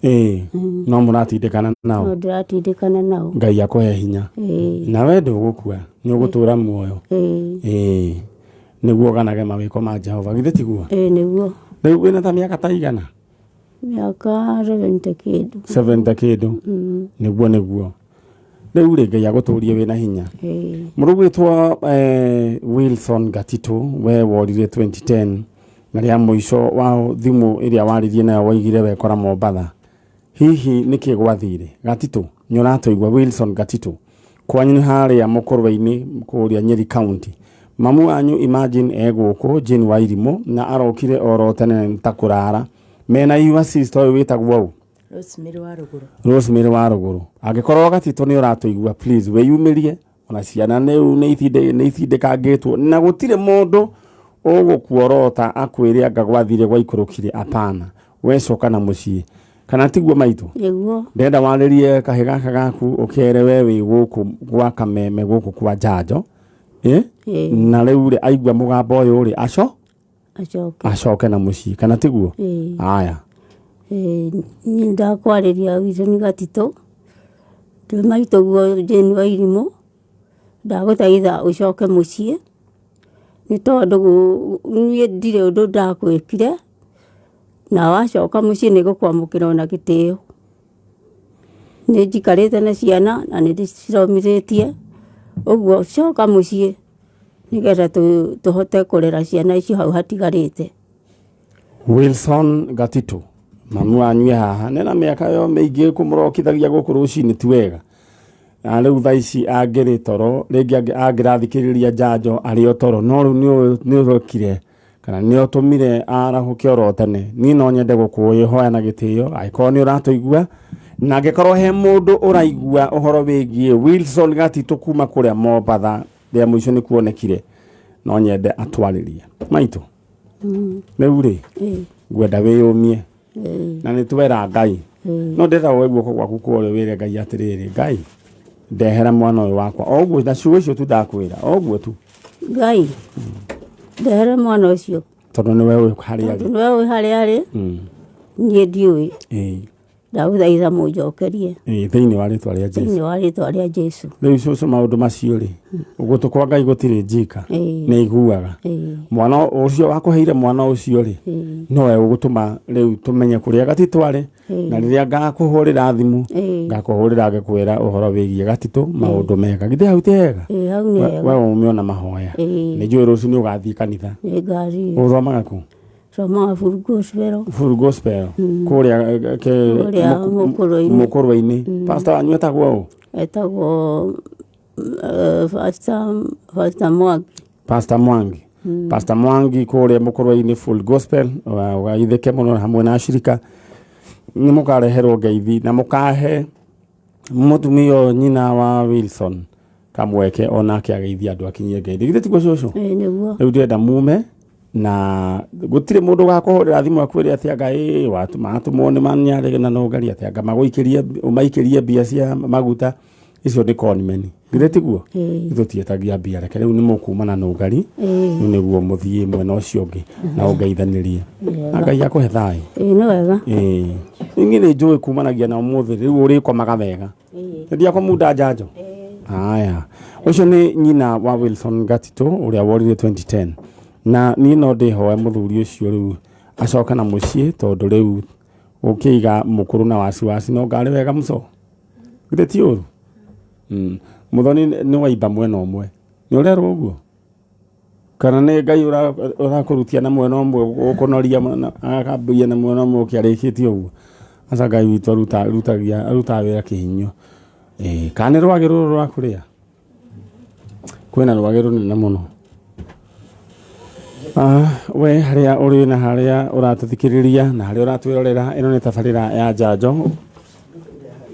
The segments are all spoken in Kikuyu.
Ĩĩ, no mũratindĩkana nao. No ndĩratindĩkana nao. Ngai akũhe hinya. Ĩĩ. Na we ndũgũkua, nĩ ũgũtũra muoyo. Ĩĩ. Ĩĩ, nĩguo ũganage mawĩko ma Jehova, githĩ tiguo? Ĩĩ, nĩguo. Rĩu wĩna ta mĩaka ta igana? Mĩaka 70 kĩndũ. 70 kĩndũ. Nĩguo, nĩguo. Rĩu rĩ, Ngai agũtũrie wĩna hinya. Ĩĩ. Mũrũgwĩtwo Wilson Gatito, we worire 2010 na rĩa mũico wa thimũ ĩrĩa waririe nayo waigire wekora Mombatha. Hihi nĩkĩ gwathire? Gatito, nĩ ũratũigua? Wilson Gatito, kwanyu nĩ harĩa Mũkũrwe-inĩ kũrĩa Nyeri County. Mamu wanyu imagine e gũkũ Jane wa Irimũ na arokire oro tene ta kũrara. Mena your sister ũyũ wĩtagwo ũ? Rosemary wa Rũgũrũ. Rosemary wa Rũgũrũ. Angĩkorwo Gatito nĩ ũratũigua, please wĩyumĩrie. Ona ciana nĩ nĩ itindĩkangĩtwo na gũtirĩ mũndũ ũgũkuorota akwĩre anga gwathire gwaikũrũkire. Apana, wecoka na mũciĩ, kana tiguo maitũ? Nĩguo. Ndenda warĩrie kahĩ gaka gaku ũkere we wĩ gũkũ gwa Kameme gũkũ kwa Njanjo. Ĩ? Ĩĩ. Na rĩu rĩ, aigua mũgambo ũyũ rĩ, aco Acoke. Acoke na mũciĩ, kana tiguo? Ĩĩ. Aya. Ĩĩ, niĩ ndakwarĩria Wilson Gatito, ndĩ maitũguo Jane wa Irimũ, ndagũthaitha ũcoke mũciĩ, nĩ tondũ niĩ ndirĩ ũndũ ndakwĩkire, na wacoka mũciĩ nĩ ngũkwamũkĩra ona gĩtĩo. Nĩ njikarĩte na ciana na nĩ ndĩcithomithĩtie, ũguo coka mũciĩ nĩgetha tũhote kũrera ciana icio hau hatigarĩte. Wilson Gatito, mamu wanyu e haha nena mĩaka yo mĩingĩ kũmũrokithagia gũkũ rũcinĩ ti wega, na rĩu thaa ici angĩrĩ toro rĩngĩ angĩrathikĩrĩria njanjo arĩ o toro, no rĩu nĩ ũrokire kana nĩ ũtũmire arahũke oro tene. Niĩ no nyende gũkũĩhoya na gĩtĩo angĩkorwo nĩ ũratũigua na angĩkorwo he mũndũ ũraigua ũhoro wĩgiĩ Wilson Gatito kuma kũrĩa Mombatha rĩa mũico nĩ kuonekire, no nyende atwarĩrie maitũ. Rĩu rĩ, ngwenda wĩyũmie na nĩ twera Ngai, no ndĩrenda woe guoko gwaku kũrĩa wĩre Ngai atĩrĩrĩ, Ngai, ndehera mwana ũyũ wakwa, o ũguo na ciugo icio tu ndakwĩra, o ũguo tu. Ngai, ndehere mwana ũcio. Tondũ nĩwe ũĩ harĩa tondũ arĩ. Nĩwe ũĩ harĩa arĩ. Niĩ ndiũĩ. Ndagũthaitha mũnjokerie. Ĩĩ, thĩinĩ wa rĩtwa rĩa Jesu. Thĩinĩ wa rĩtwa rĩa Jesu. Rĩu cũcũ, maũndũ macio rĩ, gũtũ kwa Ngai gũtirĩ njika. Nĩ iguaga. Mwana ũcio wakũheire, mwana ũcio rĩ, nowe ũgũtũma rĩu tũmenye kũrĩa Gatitũ arĩ, na rĩrĩa ngakũhũrĩra thimũ, ngakũhũrĩra ngĩkwĩra ũhoro wĩgiĩ Gatitũ, maũndũ mega. Githĩ hau ti hega? Ĩĩ, hau nĩ hega. We ũme ona mahoya. Nĩ njũĩ rũciũ nĩ ũgathiĩ kanitha. Nĩ ngathiĩ. Ũthomaga kũ? Thomaga Full Gospel. Full Gospel kũrĩa Kũrĩa Mũkũrwe-inĩ. Mũkũrwe-inĩ. Pastor wanyu etagwo ũ? Etagwo Pastor Mwangi. Pastor Mwangi. Pastor Mwangi kũrĩa Mũkũrwe-inĩ Full Gospel, ũgaithĩke mũno hamwe na ashirika, nĩ mũkareherwo ngeithi na mũkahe mũtumia ũyũ nyina wa Wilson kamweke onake ageithie andũ, akinyie ngeithi. Githĩ tiguo, cũcũ? Ĩĩ, nĩguo. Rĩu ndĩrenda mume na gũtirĩ mũndũ ũgakũhũrĩra thimũ akwĩre atĩ anga ĩ watũmwo nĩ manyarĩ na nũngari atĩ anga magũikĩrie ũmaikĩrie mbia cia maguta, icio nĩ conmen. Githĩ tiguo? Ĩĩ. Ithuĩ tietagia mbia. Reke rĩu nĩ mũkuma na nũngari. Rĩu nĩguo mũthiĩ mwena ũcio ũngĩ na ũngeithanĩrie na Ngai akũhe thayũ. Ĩĩ, nĩ wega. Ĩĩ, niĩ nĩ njũĩ kumanagia na ũmũthĩ rĩu ũrĩkomaga wega. Ndia kũmunda njanjo. Aya, ũcio nĩ nyina wa Wilson Gatito ũrĩa worire 2010, na niĩ no ndĩhoe mũthuri ũcio rĩu acoke na mũciĩ, tondũ rĩu ũkĩiga mũkũrũ na wasiwasi no ngarĩ wega mũco. Githĩ ti ũru? Mũthoni nĩ waimba mwena ũmwe, nĩ ũrerwo ũguo kana nĩ Ngai ũrakũrutia na mwena ũmwe, ũkũnoria akambĩria na mwena ũmwe ũkĩarĩkĩtie ũguo. Aca, Ngai witũ arutagia arutaga wĩra kĩhinyio. Ĩĩ, kana nĩ rwagĩ rũrũ rwa kũrĩa kwĩna rwagĩ rũnene mũno. We harĩa ũrĩ na harĩa ũratũthikĩrĩria na harĩa ũratwĩrorera, ĩno nĩ tabarĩra ya njanjo,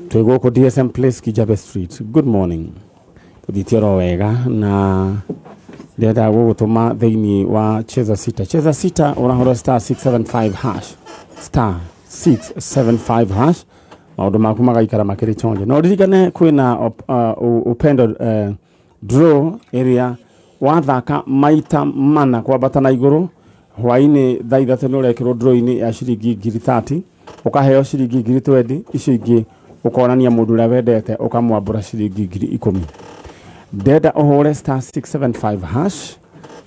twĩ gũkũ DSM Place, Kijabe Street. Good morning, tũthiĩte oro wega na ndĩrenda gũgũtũma thĩinĩ wa Cheza Sita. Cheza Sita, ũrahũra *675 hash, *675 hash, maũndũ maku magaikara makĩrĩ chonjo. No ririkane kwĩna upendo draw ĩrĩa wathaka maita mana kwambata na igũrũ. Hwainĩ thaa 3 nĩ ũrekĩrwo draw-inĩ ya ciringi ngiri 30, ũkaheo ciringi ngiri 20, icio ingĩ ũkonania mũndũ ũrĩa wendete ũkamwambũra ciringi ngiri 10. Ndenda ũhũre star 675 hash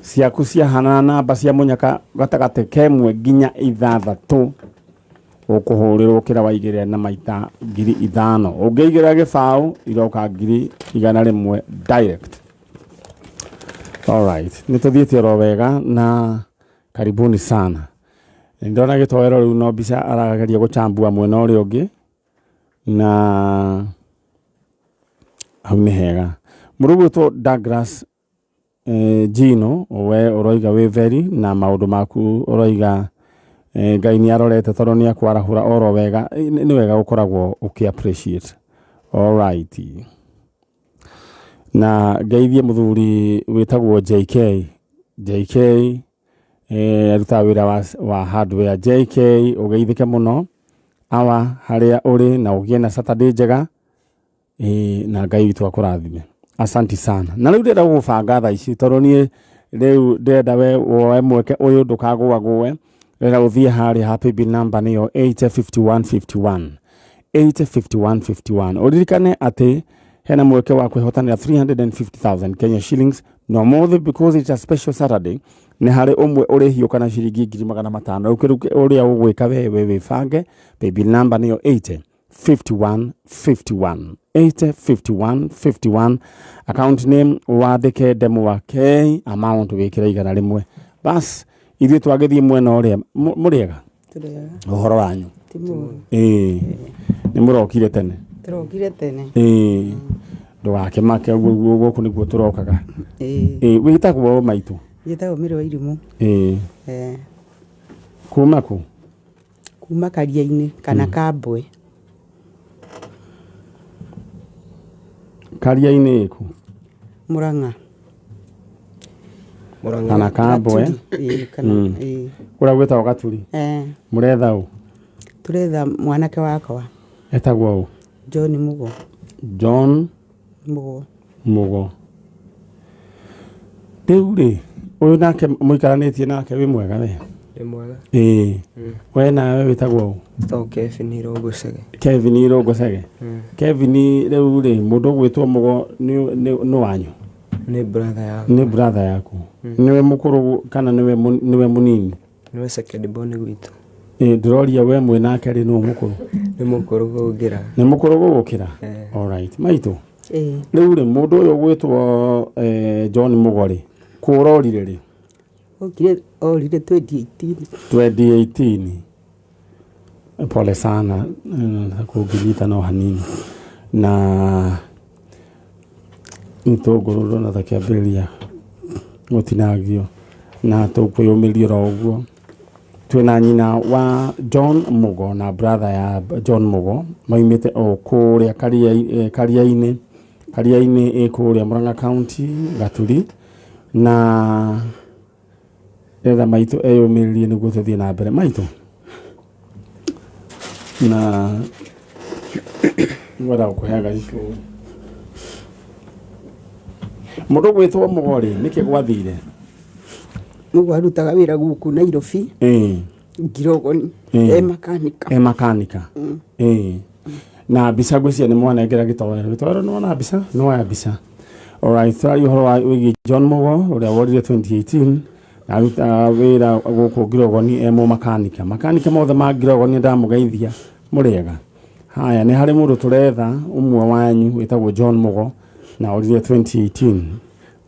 ciaku ciahana namba cia mũnyaka gatagatĩ kemwe nginya 6 ũkũhũrĩrwo kĩrĩa waigĩrĩra na maita ngiri 5. Ũngĩigĩrĩra gĩbaũ iroka ngiri 100 direct. Alright, nĩ tũthiĩte oro wega na karibuni sana. Ndona gĩtoero rĩu no mbica arageria gũchambua mwena ũrĩa ũngĩ na hau nĩ hega. Mũndũ ũgwĩtwo Douglas Gino, we ũroiga wĩ very na maũndũ maku ũroiga Ngai nĩ arorete tondũ nĩ akwarahũra oro wega. Nĩ wega gũkoragwo ũkĩ appreciate. Alright. Na ngeithie mũthuri wĩtagwo JK. JK arutaga wĩra wa hardware. JK ũgeithĩke mũno awa harĩa ũrĩ na ũgĩe na Saturday njega na Ngai witũ akũrathime. Asanti sana. Na rĩu ndĩrenda gũgũbanga thaa ici tondũ niĩ rĩu ndĩrenda we woe mweke ũyũ ndũkagũagũe. Ndĩrenda ũthiĩ harĩa ha paybill number nĩyo 805151. 805151. Ũririkane atĩ hena mweke wa kwĩhotanĩra 350,000 Kenya shillings na ũmũthĩ because it's a special Saturday nĩ harĩ ũmwe ũrĩhiũka na ciringi ngiri 500. Rĩu kĩrĩa ũrĩa ũgwĩka we wĩbange paybill number nĩyo 805151. 805151. Account name wandĩke Ndemwa K, amount wĩkĩre 100. Bas ithuĩ twagĩthiĩ mwena ũrĩa mũrĩega Tũrĩega. ũhoro wanyu. Ti mũru. Nĩ mũrokire tene. Tũrokire tene. Ndũgakĩmake ũguo gũkũ nĩguo tũrokaga. Wĩtagwo maitũ? Njĩtagwo Mĩrũ wa Irimũ. Kuma kũ? Kuma Karia-inĩ kana Kambwe. Karia-inĩ ĩkũ? Mũrang'a. Kana Kambwe. Kana Kũrĩa gwĩtagwo Gaturi. Mũretha ũ? Tũretha mwanake wakwa. Etagwo ũ? John Mugo. John Mugo. Mugo. Rĩu rĩ, ũyũ nake mũikaranĩtie nake wĩ mwega we? Nĩ mwega. We nawe wĩtagwo ũ? Njĩtagwo Kevin Irũngũ Chege. Kevin Irũngũ Chege. Kevin rĩu rĩ, mũndũ ũgwĩtwo Mugo nĩ wanyu? Nĩ brother yakwa. Nĩ brother yaku. Nĩwe mũkũrũ kana nĩwe mũnini? Nĩwe second born gwitũ. Ndĩroria we mwĩ nake rĩ nũ mũkũrũ? Nĩ mũkũrũ gũgũkĩra. Nĩ mũkũrũ gũgũkĩra? Alright. Maitũ. Rĩu rĩ, mũndũ ũyũ ũgwĩtwo John Mugo rĩ, kũrorire rĩ? Okire orire 2018. 2018. Pole sana kũngĩnyita no hanini. Na gĩtũngũrũ ndona ta kĩambĩrĩria gũtinangio na tũkwĩyũmĩria oro ũguo. Twĩna nyina wa John Mugo na brother ya John Mugo maumĩte o kũrĩa Karia-inĩ, Karia-inĩ ĩ kũrĩa Murang'a County, Gaturi, na ndĩrenda maitũ eyũmĩrĩrie nĩguo tũthiĩ na mbere. Maitũ, na ngwenda gũkũhe gacicũ. Mũndũ ũgwĩtwo Mugo rĩ, nĩkĩ gwathire? Mugo arutaga wĩra gũkũ Nairobi. Ngirogoni. E makanika. E makanika. Na mbica ngwĩciria nĩ mwanengera gĩtoero. Gĩtoero nĩ wona mbica? Nĩ woya mbica. Alright, tũraria ũhoro wa wĩgiĩ John Mugo ũrĩa worire 2018 na arutaga wĩra gũkũ Ngirogoni e mũmakanika. Makanika mothe ma Ngirogoni ndamũgeithia mũrĩega. Haya, nĩ harĩ mũndũ tũretha ũmwe wanyu wĩtagwo John Mugo na orire 2018.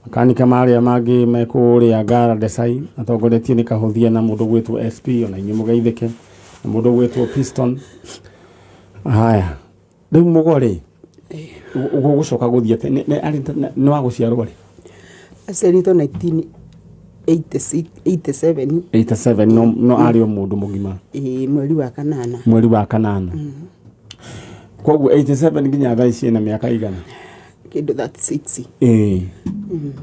Makanika marĩa mangĩ me kũrĩa Ngara Desai atongoretio nĩ Kahũthia na mũndũ ũgwĩtwo SP, ona inyuĩ mũgeithĩke, na mũndũ ũgwĩtwo Piston. Haya, rĩu Mugo rĩ, ũgũcoka gũthiĩ atĩa? Nĩ wa gũciarwo rĩ? Aciarĩtwo 1987. 87, no arĩ o mũndũ mũgima. Mweri wa kanana. Mweri wa kanana. Koguo 87 nginya thaa ici ena mĩaka igana? Kĩndũ 36.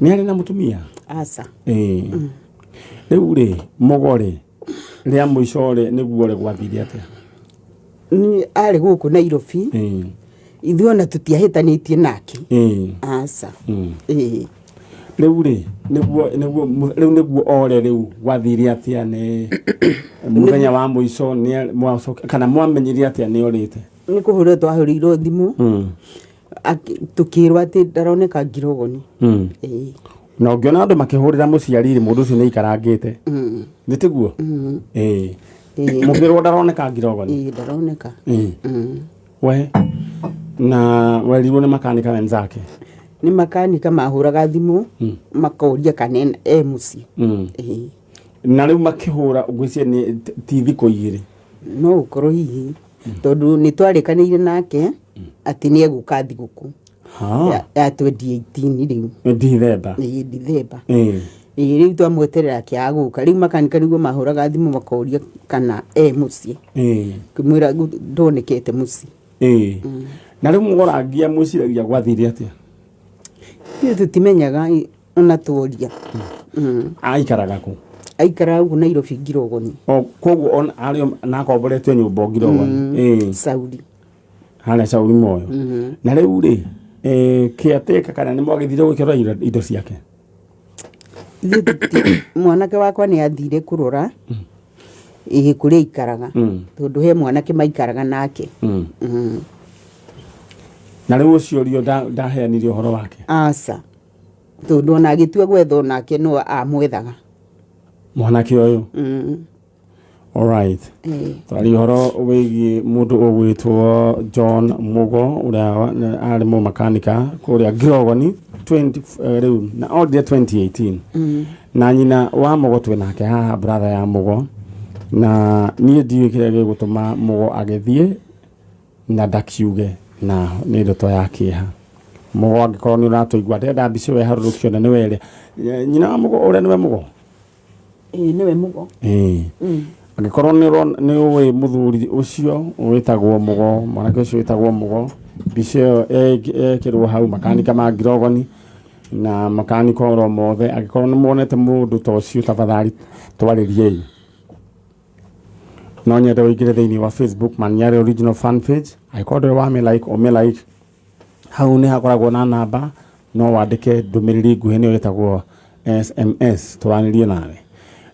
Nĩ arĩ na mũtumia? Aca. Rĩu rĩ, Mugo rĩ, rĩa mũico rĩ, nĩguo rĩ gwathire atĩa? Nĩ arĩ gũkũ Nairobi. Ithuĩ ona tũtiahĩtanĩtie nake. Aca. Rĩu rĩ, nĩguo nĩguo rĩu nĩguo ore rĩu gwathire atĩa nĩ mũthenya wa mũico nĩ mwacoka kana mwamenyire atĩa nĩ orĩte? Nĩ kũhũrĩrwo twahũrĩirwo thimũ. Tũkĩrwo atĩ ndaroneka Ngirogoni. Ĩĩ. Na ũngĩona andũ makĩhũrĩra mũciari rĩ, mũndũ ũcio nĩ aikarangĩte. Nĩ tiguo? Ĩĩ. Ĩĩ. Mũkĩrwo ndaroneka Ngirogoni. Ĩĩ, ndaroneka. We na werirwo nĩ makanika wenzake? Nĩ makanika mahũraga thimũ makoria kana e mũciĩ. Ĩĩ. Na rĩu makĩhũra ngwĩciria nĩ ti thikũ igĩrĩ. No ũkorwo hihi tondũ nĩ twarĩkanĩire nake atĩ nĩ egũka thigũkũ ya 2018 rĩu. Ndithemba. Ĩĩ, Ndithemba. Ĩĩ, rĩu twamweterera akĩaga gũka. Rĩu makanika nĩguo mahũraga thimũ makoria kana e mũciĩ. Ngĩmwĩra ndonekete mũciĩ. Na rĩu mworangia mwĩciragia gwathire atĩa? Ithuĩ tũtimenyaga ona tworia. Aikaraga kũ? Aikaraga gũkũ Nairobi Ngirogoni. O koguo ona arĩ na akomboretio nyũmba o Ngirogoni. Saudi. Harĩa Saudi Moyo. Na rĩu rĩ, kĩatĩka kana nĩ mwagĩthire gũkĩrora indo ciake? Ithuĩ mwanake wakwa nĩ athire kũrora ĩĩ kũrĩa aikaraga. Tondũ he mwanake maikaraga nake. Na rĩu ũcio ũrio ndaheanire ũhoro wake? Aca. Tondũ ona agĩtua gwetha onake no amwethaga. Mwanake ũyũ? Alright. Twari ũhoro wĩgiĩ mũndũ ũgwĩtwo John Mugo ũrĩa arĩ mũmakanika kũrĩa Ngirogoni 20 rĩu na orire 2018. Na nyina wa Mugo twĩ nake haha, brother ya Mugo, na niĩ ndiũĩ kĩrĩa gĩgũtũma Mugo agĩthiĩ na ndakiuge, na nĩ ndeto ya kĩeha. Mugo, angĩkorwo nĩ ũratũigua, ndĩrenda mbica ĩyo ĩharũrũkio na nĩwe ĩrĩa nyina wa Mugo, ũrĩa nĩwe Mugo. Ĩĩ, nĩwe Mugo. Ĩĩ. Angĩkorwo nĩ ũĩ mũthuri ũcio wĩtagwo Mugo, mwanake ũcio wĩtagwo Mugo, mbica ĩyo ĩkĩrwo hau makanika ma Ngirogoni na makanika oro mothe, angĩkorwo nĩ muonete mũndũ ta ũcio, tafadhali twarĩriei. No nyende ũingĩre thĩinĩ wa Facebook Maniare Original fan page. Angĩkorwo ndũrĩ wa like, ũmĩ like hau, nĩ hakoragwo na namba no wandĩke ndũmĩrĩri nguhĩ, nĩyo ĩtagwo SMS, tũranĩrie nawe.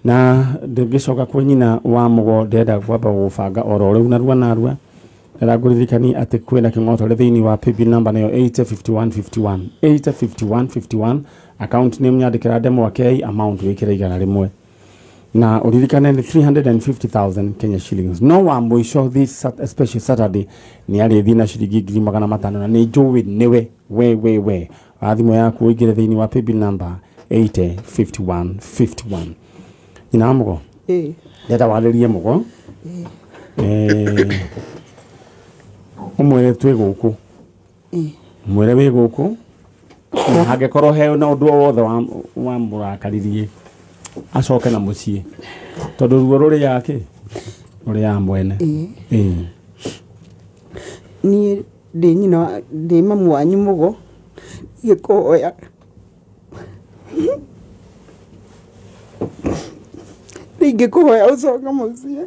Na ndĩngĩcoka kwĩ nyina wa Mugo, ndĩrenda kwamba gũbanga oro rĩu narua narua. Ndĩrenda ngũririkanie atĩ kwĩna kĩng'otore thĩinĩ wa paybill number, nĩyo 805151, 805151. Account name nyandĩkĩra ndemwa K, amount wĩkĩre 100, na ũririkane nĩ 350,000 Kenya shillings. No wa mũico this special Saturday nĩ arĩthiĩ na ciringi 500,000, na nĩ njũĩ nĩwe we we we wa thimũ yaku ũingĩre thĩinĩ wa paybill number 805151. Nyina wa Mugo, ndĩrenda warĩrie Mugo, ũmwĩre twĩ gũkũ, mwĩre wĩ gũkũ, na hangĩkorwo he na ũndũ o wothe wamũrakaririe acoke na mũciĩ, tondũ ruo rũrĩ yake rũrĩ ya mwene. Ĩĩ. Niĩ ndĩ nyina ndĩ mamu wanyu Mugo, ngĩkũhoya ingĩkũhoya ũcoke mũciĩ,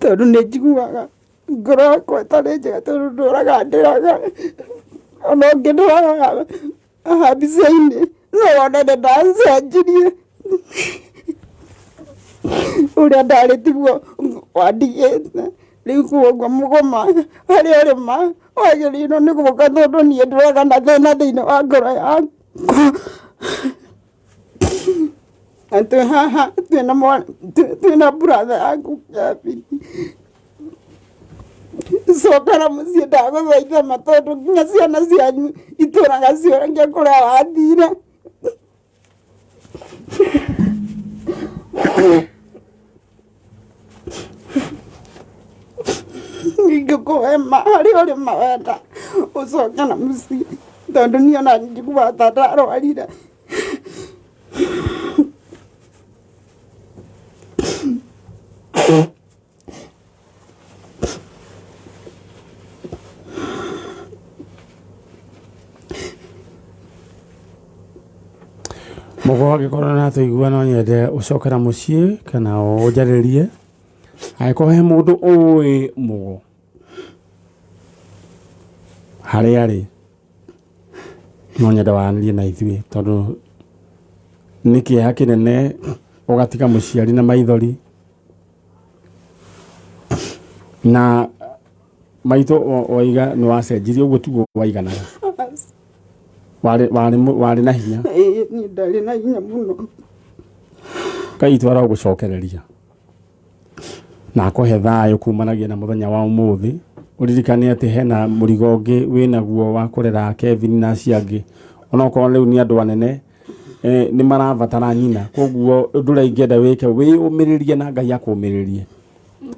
tondũ nĩ njiguaga ngoro yakwa ĩtarĩ njega, tondũ ndũraga ndĩraga. Ona ũngĩndora haha mbica-inĩ no wone nĩ ndacenjirie, ũrĩa ndarĩ tiguo wandigĩte rĩu. Koguo Mũgoma, harĩa ũrĩ ma wagĩrĩirwo nĩ gũka, tondũ niĩ ndũraga na thĩna thĩinĩ wa ngoro yakwa. Na twĩ haha twĩna mwana, twĩna brother yaku Kevin. Coka na mũciĩ, ndagũthaitha ma, tondũ nginya ciana cianyu itũraga ciũragia kũrĩa wathire. Ingĩkũhe ma, harĩa ũrĩ ma wenda ũcoke na mũciĩ, tondũ niĩ ona njiguaga ta ndarwarire. Mũgo, angĩkorwo nĩ ũratũigua, no nyende ũcoke na mũciĩ kana ũnjarĩrie. Angĩkorwo he mũndũ ũĩ Mũgo harĩa arĩ. No nyende waranĩrie na ithuĩ tondũ nĩ kĩeha kĩnene ũgatiga mũciari na maithori na maitũ waiga nĩ wacenjirie ũguo tiguo waiganaga warĩ warĩ warĩ na hinya. Ĩĩ, niĩ ndarĩ na hinya mũno. Ngai twara gũcokereria na akũhe thayũ kumanagia na mũthenya wa ũmũthĩ. Ũririkane atĩ hena mũrigo ũngĩ wĩnaguo wa kũrera Kevin na acio angĩ, onokorwo rĩu nĩ andũ anene, nĩ marabatara nyina. Koguo ũndũ ũrĩa ingĩenda wĩke, wĩyũmĩrĩrie na Ngai akũmĩrĩrie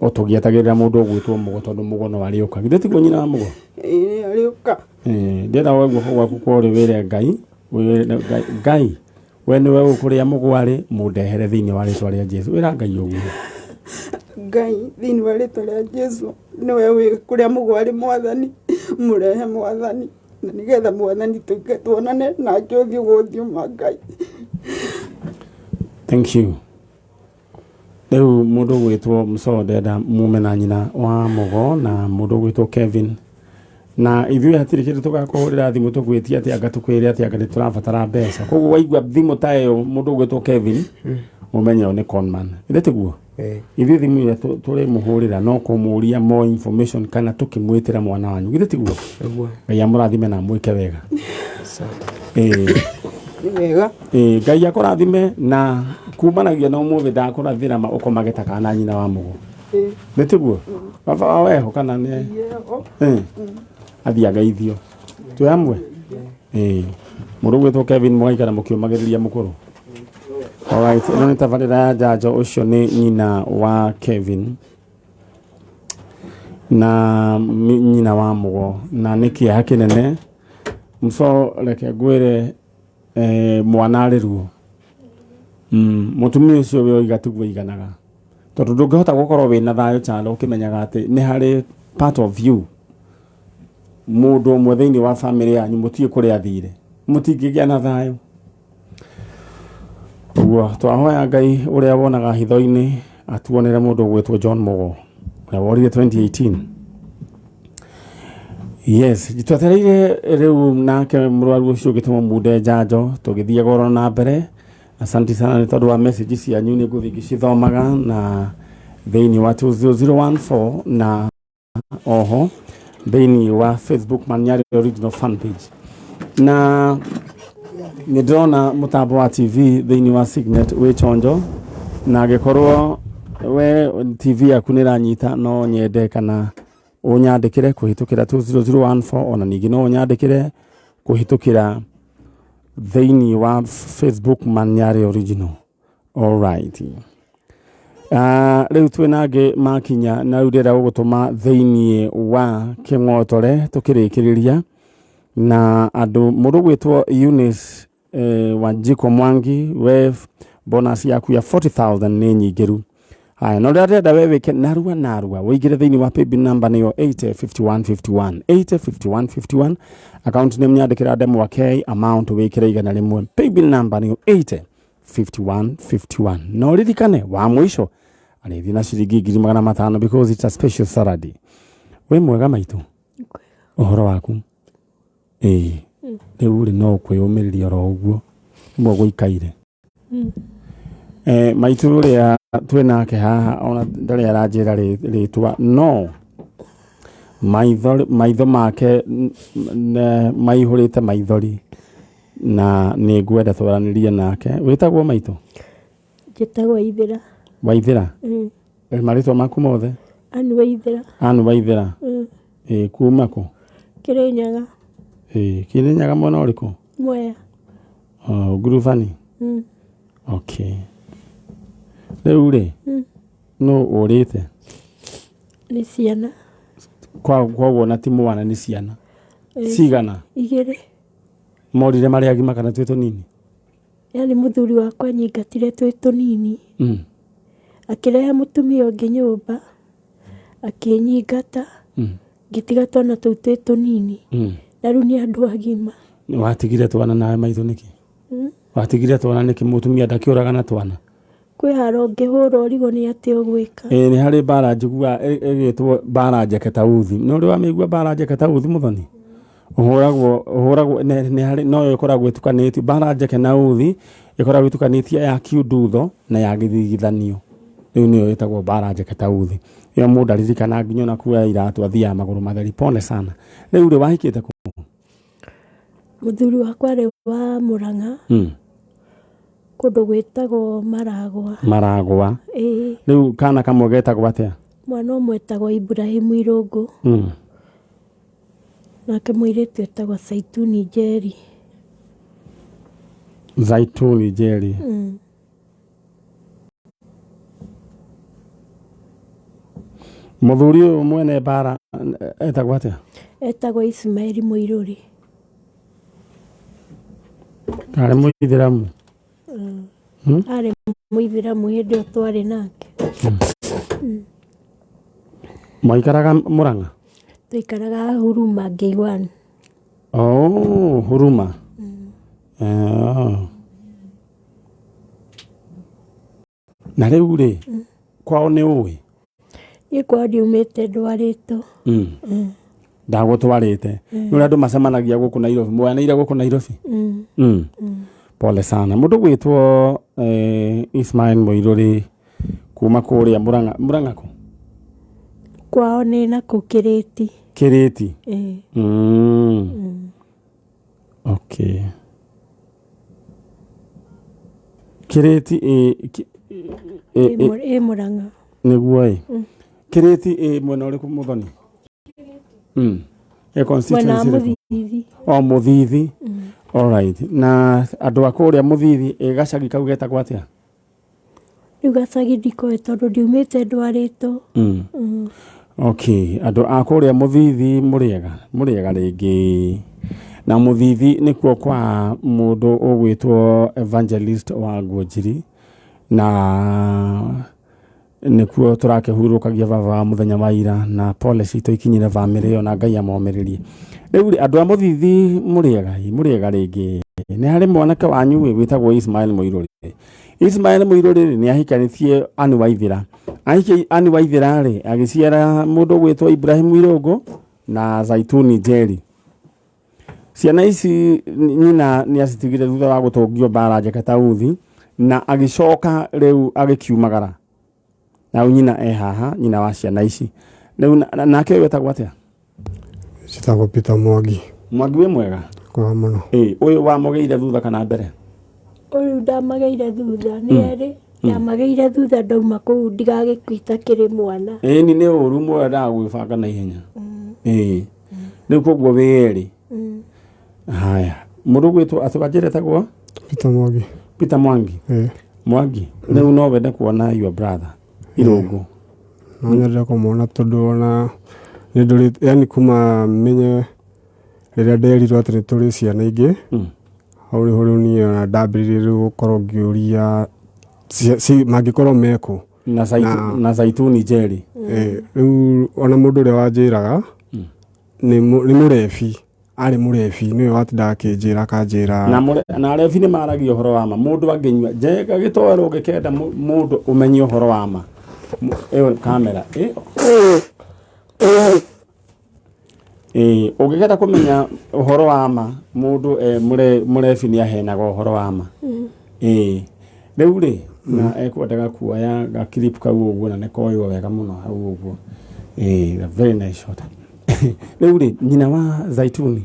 o tũgĩetagĩrĩra mũndũ ũgwĩtwo Mũgo, tondũ Mũgo no arĩũka. Githĩ tiguo nyina wa Mũgo? Ĩĩ, arĩũka. Ndĩrenda woe guoko gwaku kwa ũrĩo wĩre Ngai, wĩre Ngai, Ngai we nĩwe ũkũrĩa Mũgo arĩ, mũndehere thĩinĩ wa rĩtwa rĩa Jesu. Wĩra Ngai ũguo. Ngai, thĩinĩ wa rĩtwa rĩa Jesu, nĩwe wĩ kũrĩa Mũgo arĩ, Mwathani, mũrehe Mwathani, na nĩgetha Mwathani tũike tuonane nake ũthiũ gwa ũthiũ ma Ngai. Thank you. Rĩu mũndũ ũgwĩtwo Msoo ndenda mume na nyina wa Mũgo na mũndũ ũgwĩtwo Kevin, na ithuĩ hatirĩ kĩndũ tũgakũhũrĩra thimũ tũgwĩtie atĩ anga tũkwĩre atĩ anga nĩ tũrabatara mbeca. Koguo waigua thimũ ta ĩyo mũndũ ũgwĩtwo Kevin, ũmenye ũyũ nĩ conman. Githĩ tiguo? Ĩĩ. Ithuĩ thimũ ĩrĩa tũrĩmũhũrĩra no kũmũria more information kana tũkĩmwĩtĩra mwana wanyu. Githĩ tiguo? Ũguo. Ngai amũrathime na amwĩke wega. Asante. Ĩĩ. Nĩ wega. Ĩĩ, Ngai akũrathime na kumanagia na ũmũthĩ ndakũrathĩra ma ũkomage ta kana nyina wa Mũgo. Ĩĩ. Nĩ tiguo? Baba wao eho kana nĩ? Eho. Athiĩ ageithio. Twĩ hamwe? Ĩĩ. Mũndũ ũgwĩtwo Kevin mũgaikara mũkĩũmagĩrĩria mũkũrũ. Alright, ĩno nĩ tabarĩra ya njanjo, ũcio nĩ nyina wa Kevin na nyina wa Mũgo, na nĩ kĩeha kĩnene. Mso reke ngwĩre, mwana arĩ ruo. Mũtumia ũcio we oiga tiguo aiganaga, tondũ ndũngĩhota gũkorwo wĩna thayũ Kyalo ũkĩmenyaga atĩ nĩ harĩ part of you mũndũ ũmwe thĩinĩ wa family yanyu mũtiũĩ kũrĩa athire, mũtingĩgĩa na thayũ. Ũguo twahoya Ngai ũrĩa wonaga hitho-inĩ atuonere mũndũ ũgwĩtwo John Mũgo ũrĩa worire 2018. Yes, twetereire rĩu nake mũrwaru ũcio ũngĩ tũmũmunde njanjo tũgĩthiĩ goro na mbere. Asante sana nĩ tondũ wa message cianyu, nĩ ngũthiĩ ngĩcithomaga na thĩinĩ wa 20014 na oho thĩinĩ wa Facebook Manyari Original fan page. Na nĩ ndĩrona mũtambo wa TV thĩinĩ wa Signet wĩ chonjo, na angĩkorwo we TV yaku nĩ ĩranyita no nyende kana ũnyandĩkĩre kũhĩtũkĩra 20014, ona ningĩ no ũnyandĩkĩre kũhĩtũkĩra thĩinĩ wa Facebook Manyari Original. All right. Rĩu twĩna angĩ makinya na rĩu ndĩrenda gũgũtũma thĩinĩ wa kĩng'otore tũkĩrĩkĩrĩria na andũ mũndũ ũgwĩtwo Eunice Wanjiko Mwangi, we bonus yaku ya 40,000 nĩ nyingĩru. Haya, na ũrĩa ndĩrenda we wĩke narua narua ũingĩre thĩinĩ wa paybill number nĩyo 805151, 805151, account name nyandĩkĩra ndemwa K, amount wĩkĩre 100, paybill number nĩyo 805151. Na ũririkane wa mũico arĩthiĩ na ciringi 500,000 because it's a special Saturday. Wĩ mwega maitũ, ũhoro waku? Ĩĩ, rĩu rĩ no ũkwĩyũmĩrĩria oro ũguo ũguo gũikaire. Maitũ ũrĩa twĩ nake haha ona ndarĩ aranjĩra rĩtwa, no maitho make maihũrĩte maithori na nĩ ngwenda twaranĩrie nake. Wĩtagwo maitũ? Njĩtagwo Ithĩra. Waithĩra? Marĩtwa maku mothe? Ann Waithĩra. Ann Waithĩra. Ĩĩ, kuma kũ? Kĩrĩnyaga. Ĩĩ, Kĩrĩnyaga mwena ũrĩkũ? Mwea. Oh, Ngurubani? Okay. Rĩu rĩ, nũ ũrĩte? Nĩ ciana. Koguo na ti mwana nĩ ciana. Cigana? 2. Morire marĩ agima kana twĩ tũnini? Yaani mũthuri wakwa anyingatire twĩ tũnini. Akĩrehe mũtumia ũngĩ nyũmba, akĩnyingata, ngĩtiga twana tũu twĩ tũnini. Na rĩu nĩ andũ agima. Watigire twana nawe maitũ nĩkĩ? Watigire twana nĩkĩ? Mũtumia ndakĩũraga na twana? Kwĩ haro ũngĩhũra ũrigwo nĩ atĩa ũgwĩka. Ĩĩ, nĩ harĩ mbara njiguaga ĩgĩtwo mbara njeke ta uthi. Nĩ ũrĩ wamĩigua mbara njeke ta uthi mũthoni? Ũhũragwo ũhũragwo nĩ harĩ no ĩkoragwo ĩtukanĩtio mbara njeke na uthi ĩkoragwo ĩtukanĩtie ya kiundutho na ya gĩthigithanio. Rĩu nĩyo ĩtagwo mbara njeke ta uthi. Ĩyo mũndũ aririkana nginya ona kuoya iratũ athiaga magũrũ matheri. Pole sana. Rĩu rĩ wahikĩte kũ? Mũthuri wakwa arĩ wa Mũrang'a kũndũ gwĩtagwo Maragwa. Maragwa. Ĩĩ. Rĩu kana kamwe getagwo atĩa? Mwana ũmwe etagwo Ibrahimu Irũngũ. Nake mũirĩtu etagwo Zaituni Njeri. Zaituni Njeri. Mũthuri ũyũ mwene mbara etagwo atĩa? Etagwo Ismaili Mũirũri. Arĩ mũithĩramu. Arĩ mũithĩramu hĩndĩ ĩyo twarĩ nake. Mwaikaraga Mũrang'a? Twaikaraga Huruma K1. Oh, Huruma. Oh. Na rĩu rĩ, kwao nĩ ũĩ? Niĩ kwao ndiumĩte ndwarĩtwo. Ndagũtwarĩte. Nĩ ũrĩa andũ macemanagia gũkũ Nairobi. Mwoyanĩire gũkũ Nairobi? Pole sana. Mũndũ gwĩtwo Ismail Mũirũrĩ kuma kũrĩa Mũrang'a. Mũrang'a kũ? Kwao nĩ nakũu Kĩrĩti. Kĩrĩti. Ĩĩ. Okay. Kĩrĩti ĩ Ĩ Mũrang'a. Nĩguo ĩ. Kĩrĩti ĩ mwena ũrĩkũ Mũthoni? Ĩ Mwena wa constituency ĩrĩkũ? Mũthithi. O Mũthithi. All right. Na andũ a kũrĩa Mũthithi ĩ gacagi kau getagwo atĩa? Rĩu gacagi ndikoĩ tondũ ndiumĩte ndwarĩtwo. Okay, andũ a kũrĩa Mũthithi mũrĩega, mũrĩega rĩngĩ. Na Mũthithi nĩkuo kwa mũndũ ũgwĩtwo Evangelist wa Ngũnjiri na nĩkuo tũrakĩhurũkagia baba wa mũthenya wa ira na pole citũ ikinyire bamĩrĩ ĩyo na Ngai amomĩrĩrie. Rĩu rĩ, andũ a Mũthithi mũrĩega, mũrĩega rĩngĩ. Nĩ harĩ mwanake wanyu wĩtagwo Ismail Mũirũrĩ. Ismail Mũirũrĩ rĩ, nĩ ahikanĩtie Anne Waithĩra. Ahikia Anne Waithĩra rĩ, agĩciara mũndũ ũgwĩtwo Ibrahim Irũngũ na Zaituni Njeri. Ciana ici nyina nĩ acitigire thutha wa gũtũngio mbara njeke ta uthi na agĩcoka rĩu agĩkiumagara. Na rĩu nyina e haha, nyina wa ciana ici. Rĩu nake ũyũ etagwo atĩa? Njĩtagwo Peter Mwangi. Mwangi wĩ mwega? Kwega mũno. Ĩ, ũyũ wamũgĩire thutha kana mbere? Ũyũ ndamagĩire thutha nĩ erĩ. Ndamagĩire thutha ndauma kũu ndigagĩkue itakĩrĩ mwana. Ĩni nĩ ũru mwendaga gwĩbanga na ihenya. Ĩĩ. Rĩu koguo wĩ erĩ. Haya. Mũndũ ũgwĩtwo atĩ wanjĩra etagwo? Peter Mwangi. Peter Mwangi. Ĩĩ. Mwangi, rĩu no wende kuona your brother Irũngũ. No nyende kũmwona tondũ ona nĩ ndũrĩte yani kuma menye rĩrĩa nderirwo atĩ nĩ tũrĩ ciana ingĩ hau nĩho rĩu niĩ ona ndambĩrĩirie rĩu gũkorwo ngĩũria mangĩkorwo mekũ. Na Zaituni Njeri. Rĩu ona mũndũ ũrĩa wanjĩraga nĩ mũrebi. Arĩ mũrebi nĩwe watindaga akĩnjĩra akanjĩra. Na arebi nĩ maragia ũhoro wa ma. Mũndũ angĩnyua njega gĩtoero ũngĩkenda mũndũ ũmenye ũhoro wa ma. Ĩyo kamera. Ĩĩ, ũngĩkenda kũmenya ũhoro wa ma mũndũ mũrebi nĩ aheanaga ũhoro wa ma. Ĩĩ. Rĩu rĩ, na ekwendaga kuoya ga clip kau ũguo na nĩ koywo wega mũno hau ũguo. Ĩĩ, a very nice shot. Rĩu rĩ, nyina wa Zaituni.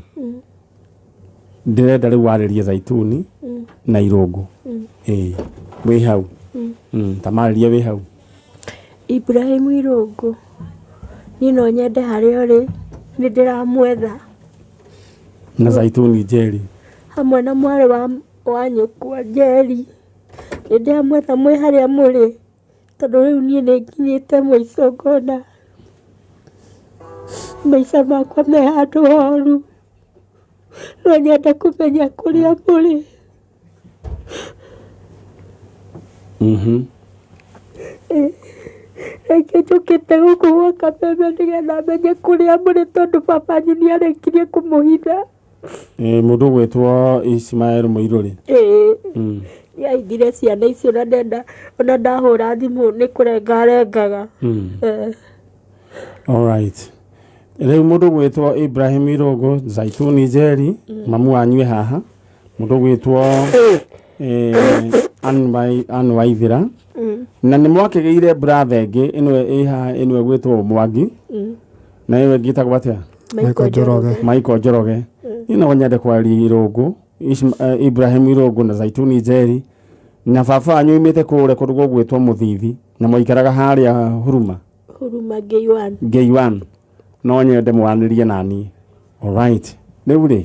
Ndĩrenda rĩu warĩrie Zaituni na Irũngũ. Ĩĩ, wĩ hau. Ta marĩrie wĩ hau. Ibrahim Irũngũ, niĩ no nyende harĩa ũrĩ, nĩ ndĩramwetha. Na Zaituni Njeri. Hamwe na mwarĩ wa nyũkwa Njeri. Nĩ ndĩramwetha mwĩ harĩa mũrĩ, tondũ rĩu niĩ nĩ nginyĩte mũico ngona maica makwa me handũ horu. No nyende kũmenya kũrĩa mũrĩ. Rĩngĩ njũkĩte gũkũ gwa Kameme nĩgetha menye kũrĩa mũrĩ tondũ baba wanyu nĩ arĩkirie kũmũhitha. Mũndũ ũgwĩtwo Ismael Mũirũrĩ. Ĩĩ. Nĩ ahithire ciana icio na ndenda ona ndahũra thimũ nĩ kũrenga arengaga. All right. Rĩu mũndũ gwĩtwo Ibrahim Irũngũ, Zaituni Njeri, mamu wanyu e haha, mũndũ gwĩtwo Ann Waithera, na nĩ mwakĩgĩire brother ĩngĩ ĩno ĩ haha, ĩno ĩgwĩtwo Mwangi, na ĩyo ĩngĩ ĩtagwo atĩa? Michael Njoroge. Michael Njoroge. Niĩ no nyende kwaria Irũngũ, Ibrahim Irũngũ na Zaituni Njeri, na baba wanyu oimĩte kũrĩa kũndũ gũgwĩtwo Mũthithi, na mwaikaraga harĩa Huruma. Huruma Ngeiwan. Ngeiwan. No nyende mwanĩrie naniĩ. Alright. Rĩu rĩ,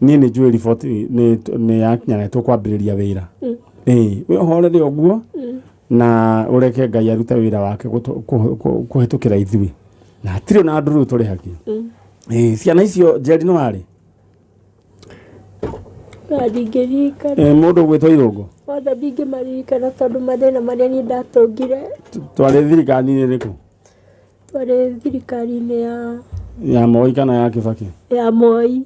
niĩ nĩ njũĩ riboti nĩ yakinya na tũkwambĩrĩria wĩra. Ĩĩ, wĩ ũhorere ũguo na ũreke Ngai arute wĩra wake kũhĩtũkĩra ithuĩ. Na hatirĩ ona andũ rĩu tũrĩhagia. Ĩĩ, ciana icio Njeri no arĩ? Na ndingĩririkana. Mũndũ ũgwĩtwo Irũngũ? Othe ndingĩmaririkana tondũ mathĩna marĩa niĩ ndatũngire. Twarĩ thirikari-inĩ ĩrĩkũ? Twarĩ thirikari-inĩ ya Ya Moi kana ya Kibaki? Ya Moi.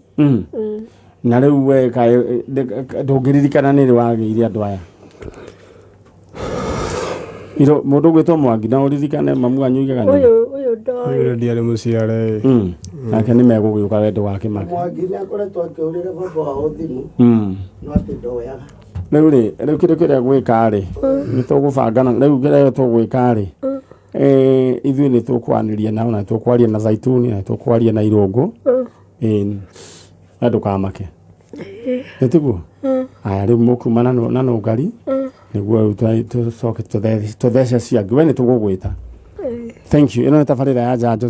Na rĩu we kaĩ ndũngĩririkana nĩ rĩ wagĩire andũ aya? Iro mũndũ ũgwĩtwo Mwangi no ũririkane mamu wanyu oigaga nĩ rĩ? Ũyũ ndoĩ. Ũyũ ndiarĩ mũciare. Nake nĩ megũgĩũka wendo wa Kĩmaki. Mwangi nĩ akoretwo akĩhũrĩra baba wao thimũ no atĩ ndoyaga. Rĩu rĩ, rĩu kĩndũ kĩrĩa gwĩka rĩ, nĩ tũgũbangana, rĩu kĩrĩa tũgwĩka rĩ, ithuĩ nĩ tũkwanĩria nao, na tũkwaria na Zaituni, na tũkwaria na Irũngũ. Na ndũkamake. Nĩ tiguo? Aya, rĩu mũkuma na nũngari, nĩguo rĩu tũcoke tũthece ciangĩ. We nĩ tũgũgwĩta. Thank you. Ĩno nĩ tabarĩra ya njanjo.